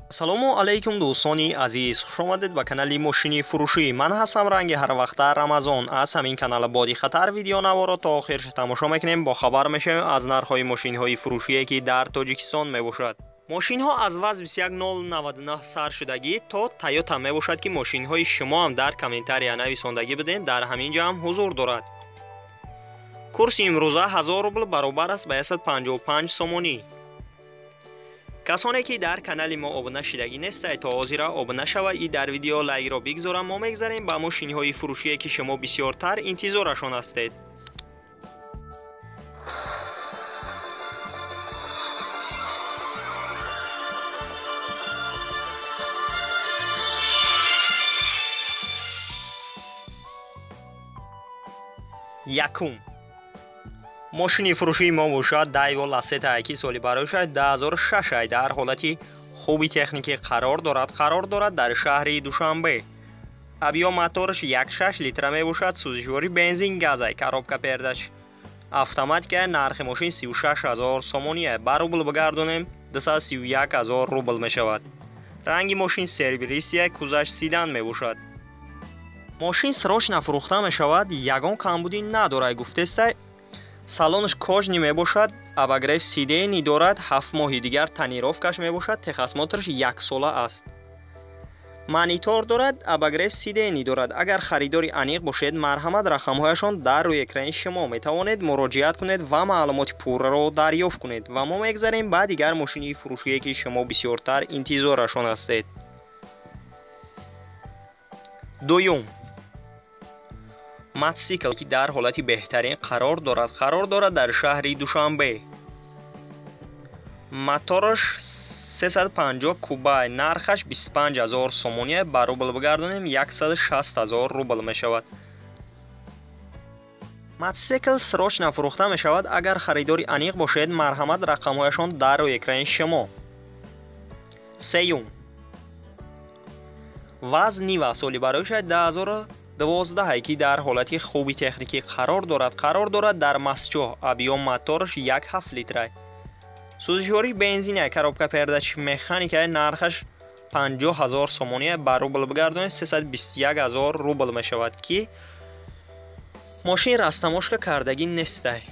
Салому алейкум, дӯстони азиз, хуш омадед ба канали мошини фурӯшӣ. Ман ҳастам ранги ҳарвақта Рамазон. Аз ҳамин канал боди хатар видеонаворо то охирш тамошо мекунем, бохабар мешавем аз нархҳои мошинҳои фурӯшие, ки дар Тоҷикистон мебошад. Мошинҳо аз ВАЗ 21099 сар шудагӣ то Тойота мебошад, ки мошинҳои шумо ҳам дар комментария нависондагӣ биден, дар ҳамин ҷо ҳам ҳузур дорад. Курси имрӯза 1000 рубл баробар аст ба 155 сомонӣ. Касоне ки дар канали мо обуна шидагӣ нестед, то ҳозира обуна шавад и дар видео лайкро бигзорам. Мо мегзарем ба мошинҳои фурӯшие, ки шумо бисёртар интизорашон ҳастед. Якум мошини фурӯшии мо бошад Дайво Ласета, ки соли барои 2006, дар ҳолати хуби техникӣ қарор дорад. Қарор дорад дар шаҳри Душанбе. Объём мотораш 1,6 литра мебошад, сӯзишвори бензин газай, коробка передач автоматика. Нархи мошин 36 000 сомонӣ, ба рубл бигардонем 231 000 рубл мешавад. Ранги мошин серебристый, кузаш седан мебошад. Мошин срочно фурӯхта мешавад, ягон камбудӣ надорад, гуфтестай. Салонаш кожаный мебошад, обогрев сидений дорад, 7 моҳи дигар тонировкаш мебошад, техосмотраш яксола аст. Монитор дорад, обогрев сидений дорад. Агар харидори аниқ бошед, марҳамат, рақамҳояшон дар рӯи экрани шумо, метавонед муроҷиат кунед ва маълумоти пурраро дарёфт кунед. Ва мо мегзарем ба дигар мошини фурӯшие, ки шумо бисёртар интизорашон ҳастед. Дуюм мотосикл, ки дар ҳолати беҳтарин қарор дорад. Қарор дорад дар шаҳри Душанбе. Мотораш 350 кубай, нархаш 25 000 сомонӣ, ба рубл бигардонем 160 000 рубл мешавад. Мотосикл срочно фурӯхта мешавад. Агар харидори аниқ бошед, марҳамат, рақамҳояшон дар рӯи экрани шумо. Сеюм ВАЗ Нива, соли барои 2012, ки дар ҳолати хуби техникӣ қарор дорад. Қарор дорад дар Мастчоҳ. Объём мотораш 1,7 литра, сӯзишвории бензина, коробка передач механика. Нархаш 50 000 сомонӣ, ба рубл бигардонед 321 000 рубл мешавад, ки мошин растаможка кардагӣ нестай.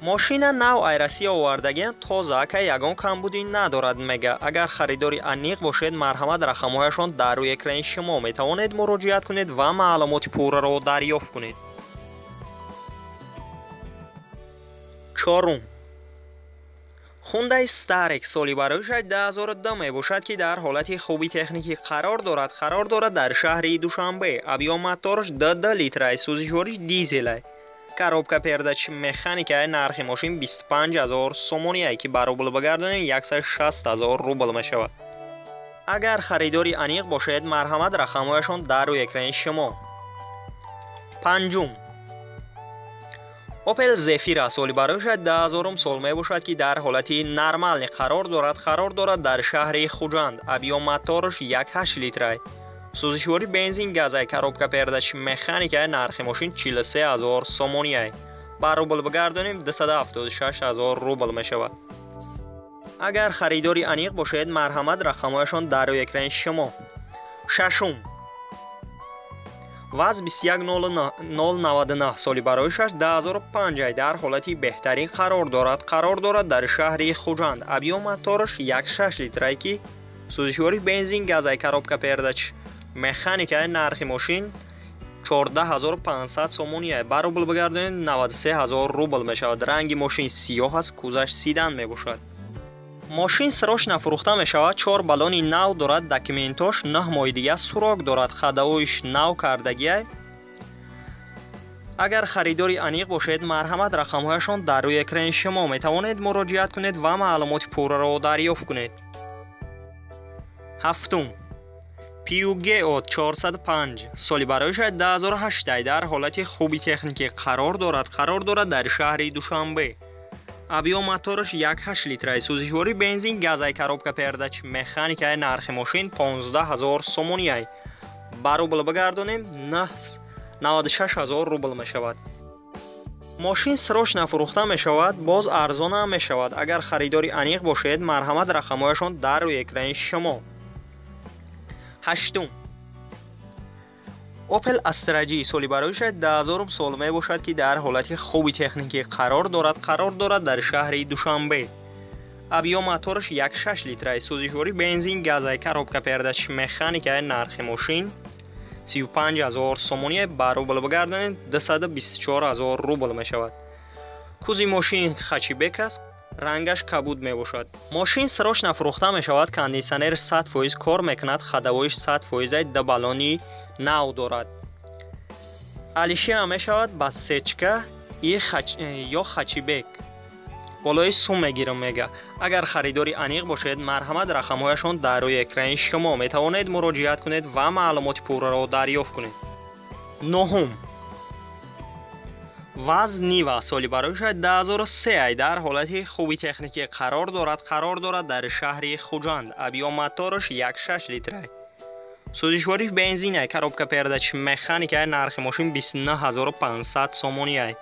Мошина нав ай Россия овардагиан, тоза ака, ягон камбудӣ надорад, мега. Агар харидори аниқ бошед, марҳамат, рақамҳояшон дар рӯи экрани шумо, метавонед муроҷиат кунед ва маълумоти пурраро дарёфт кунед. Чорум Хундай Старек, соли барои 2002 мебошад, ки дар ҳолати хуби техникӣ қарор дорад. Қарор дорад дар шаҳри Душанбе. Объём мотораш 2,2 литрай, сӯзишвориш дизелай, коробка передач механика. Нархи мошин 25 000 сомоние, ки ба рубл бигардонем 160 000 рубл мешавад. Агар харидори аниқ бошед, марҳамат, рақамҳояшон дар рӯи экрани шумо. Панҷум Опел Зефира, соли барои 2000 сол мебошад, ки дар ҳолати нормальный қарор дорад. Қарор дорад дар шаҳри Хуҷанд. Объём мотораш 1,8 литрай, сӯзишвори бензин газай, коробка передач механика. Нархи мошин 43 000 сомоние, ба рубл бигардонем 276 000 рубл мешавад. Агар харидори аниқ бошед, марҳамат, рақамҳояшон дар рӯи экрани шумо. Шашум ВАЗ 21099, соли барои 2005, дар ҳолати беҳтарин қарор дорад. Қарор дорад дар шаҳри Хуҷанд. Объём мотораш 1,6 литрай, ки сӯзишвори бензин газай, коробка передач механика. Нархи мошин 14 500 сомоние, ба рубл бигардонем 93 000 рубл мешавад. Ранги мошин сиёҳ аст, кузаш седан мебошад. Мошин срочно фурӯхта мешавад. Чор баллони нав дорад, документош 9 моҳи дига срок дорад, ходовойш нав кардагиай. Агар харидори аниқ бошед, марҳамат, рақамҳояшон дар рӯи экрани шумо, метавонед муроҷиат кунед ва маълумоти пурраро дарёфт кунед. Ҳафтум Пюгео 405, соли барои 2008, дар ҳолати хуби техникӣ қарор дорад. Қарор дорад дар шаҳри Душанбе. Объём мотораш 1,8 литраи, сӯзишвори бензин газай, коробка передач механикаи. Нархи мошин 15 000 сомониай, ба рубл бигардонем 96 000 рубл мешавад. Мошин срочно фурӯхта мешавад, боз арзон ҳам мешавад. Агар харидори аниқ бошед, марҳамат, рақамҳояшон дар рӯи экрани шумо. Ҳаштум. Opel Astra J соли барои 2000 сол мебошад, ки дар ҳолати хуби техникӣ қарор дорад дар шаҳри Душанбе. Объём мотораш 1,6 литра, сӯзишворӣ бензин газай, коробка передач механика. Нархи мошин 35 000 сомонӣ, ба рубл бигардонед, 224 000 рубл мешавад. Кузови мошин хэтчбек аст, рангаш кабуд мебошад. Мошин срочно фурӯхта мешавад. Кондитсионер 100% кор мекунад, ходовой ш 100%, ду баллони нав дорад. Алишиам мешавад, ба сечка ё хэтчбек болои сум мегирам мега. Агар харидори аниқ бошед, марҳамат, рақамҳояшон дар рӯи экрани шумо, метавонед муроҷиат кунед ва маълумоти пурраро дарёфт кунед. Нуҳум. ВАЗ Нива соли барои 2003 дар ҳолати хуби техникӣ қарор дорад дар шаҳри Хуҷанд. Объём мотораш 1,6 литра, сӯзишвориш бензина, коробка передач механика. Нархи мошин 29 500 сомонӣ,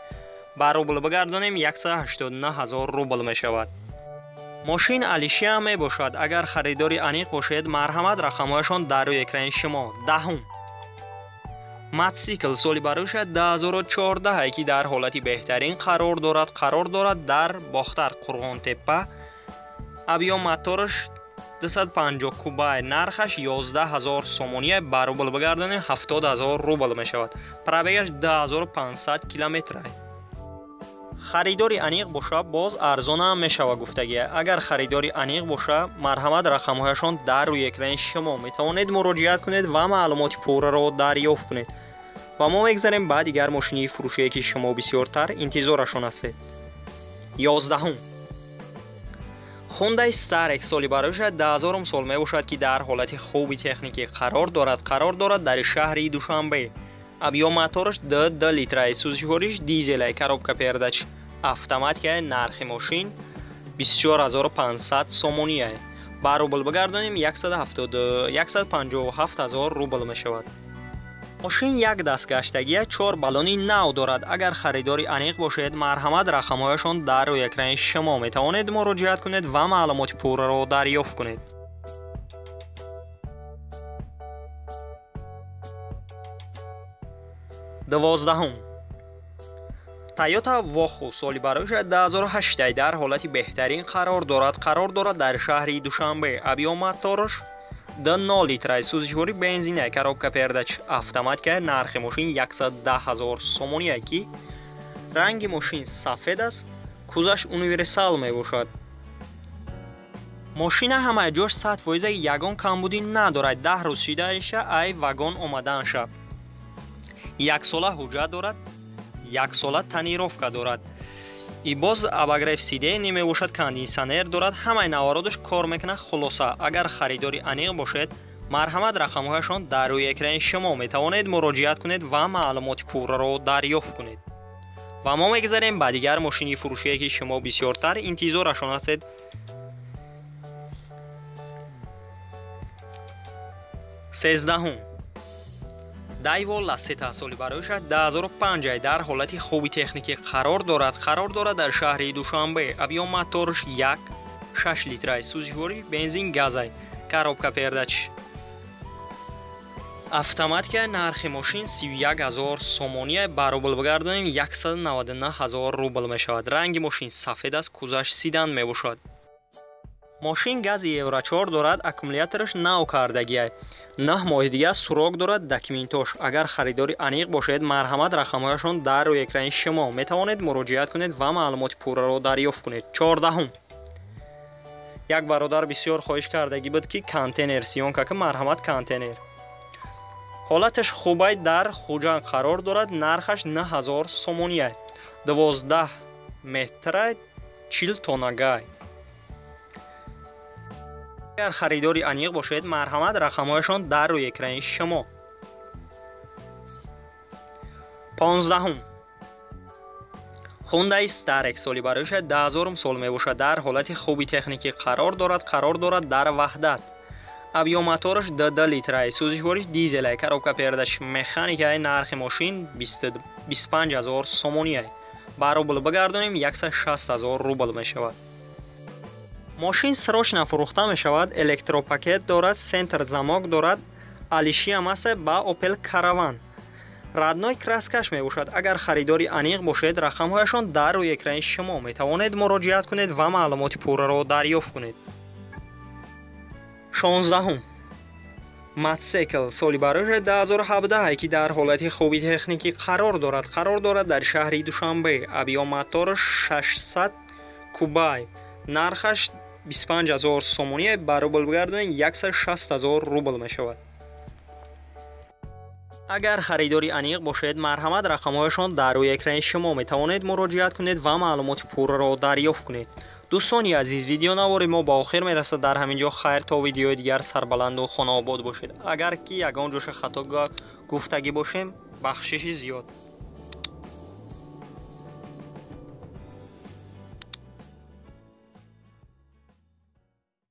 ба рубл бигардонем, 189 000 рубл мешавад. Мошин алишиам мебошад. Агар харидори аниқ бошед, марҳамат, рақамҳояшон дар рӯи экрани шумо. Даҳум. Мотосикл соли барои 2014, ки дар ҳолати беҳтарин қарор дорад дар Бохтар, Қурғонтеппа. Объём мотораш 250 кубай, нархаш 11 000 сомонӣ, ба рубл бигардонем, 70 000 рубл мешавад. Пробег аш 2500 километр. Харидори аниқ боша, боз арзонам мешава гуфтагия. Агар харидори аниқ боша, марҳамат, рақамҳояшон дар рӯи экрани шумо, метавонед муроҷиат кунед ва маълумоти пурраро дарёфт кунед. Ва мо мегзарем ба дигар мошини фурӯшие, ки шумо бисёртар интизорашон ҳастед. 11-ум. Hyundai Starex соли барои 2000 сол мебошад, ки дар ҳолати хуби техникӣ қарор дорад дар шаҳри Душанбе. Объём мотораш 2,2 литра, сӯзишвориш дизелай, коробка передач автоматика. Нархи мошин 24500 сомонӣ, ба рубл бигардонем, 157 000 рубл мешавад. Мошин як дастгаштагия, чор баллони нав дорад. Агар харидори аниқ бошед, марҳамат, рақамҳояшон дар рӯи экрани шумо, метавонед муроҷиат кунед ва маълумоти пурраро дарёфт кунед. 12-ум. Тойота Воҳу соли барои 2008 дар ҳолати беҳтарин қарор дорад дар шаҳри Душанбе. Объём мотораш 2,0 литра, сӯзишворӣ бензина, коробка передач автоматика. Нархи мошин 110 000 сомонӣ, ки ранги мошин сафед аст, кузаш универсал мебошад. Мошина ҳамаи ҷош 100%, ягон камбудӣ надорад. 10 рӯз шидаиша ай вагон омаданша. Яксола ҳуҷҷат дорад, яксола тонировка дорад и боз обогрев сидений мебошад, кондитсионер дорад, ҳамаи навородаш кор мекунад. Хулоса, агар харидори аниқ бошед, марҳамат, рақамҳояшон дар рӯи экрани шумо, метавонед муроҷиат кунед ва маълумоти пурраро дарёфт кунед. Ва мо мегзарем ба дигар мошини фурӯшие, ки шумо бисёртар интизорашон ҳастед. 13-ум. Дайво Ласета соли барои 2005 дар ҳолати хуби техникӣ қарор дорад дар шаҳри Душанбе. Объём моторш 1,6 литра, сӯзишворӣ бензин газай, коробка передач автоматика. Нархи мошин 31 000 сомонӣ, ба рубл бигардонем, 199 000 рубл мешавад. Ранги мошин сафед аст, кузаш седан мебошад. Мошин гази Евро 4 дорад, аккумулятораш нав кардагиай, 9 моҳи дигар срок дорад документош. Агар харидори аниқ бошед, марҳамат, рақамҳояшон дар рӯи экрани шумо, метавонед муроҷиат кунед ва маълумоти пурраро дарёфт кунед. 14-ум. Як бародар бисёр хоҳиш кардагӣ буд, ки контейнер съёмка ки. Марҳамат, контейнер ҳолаташ хубай, дар Хуҷанд қарор дорад, нархаш 9000 сомонӣ, 12 метра, 40 тоннагай. Агар харидори аниқ бошед, марҳамат, рақамҳояшон дар рӯи экрани шумо. 15-ум. Hyundai Starex соли барои 2000 сол мебошад, дар ҳолати хуби техникӣ қарор дорад дар Ваҳдат. Объём мотораш 2,2 литра, сӯзишвориш дизелай, коробка передач механикай. Нархи мошин 25 000 сомонӣ. Ба рубл бигардонем, 160 000 рубл мешавад. Мошин срочно фурӯхта мешавад. Электропакет дорад, центр замок дорад, алишиам аст, ба Opel Caravan, родной краска ш мебошад. Агар харидори аниқ бошед, рақамҳояшон дар рӯи экрани шумо, метавонед муроҷиат кунед ва маълумоти пурраро дарёфт кунед. 16-ум мотоцикл, соли барои 2017, ки дар ҳолати хуби техникӣ қарор дорад дар шаҳри Душанбе. Объём мотор 600 кубай, нархаш 25 000 сомонӣ, ба рубл бигардонед, 160 000 рубл мешавад. Агар харидори аниқ бошед, марҳамат, рақамҳояшон дар рӯи экрани шумо, метавонед муроҷиат кунед ва маълумоти пурраро дарёфт кунед. Дӯстони азиз, видеонавори мо ба охир мерасад дар ҳамин ҷо. Хайр, то видеои дигар сарбаланду хонаобод бошед. Агар ки ягон ҷоша хато гуфтагӣ бошем, бахшиши зиёд.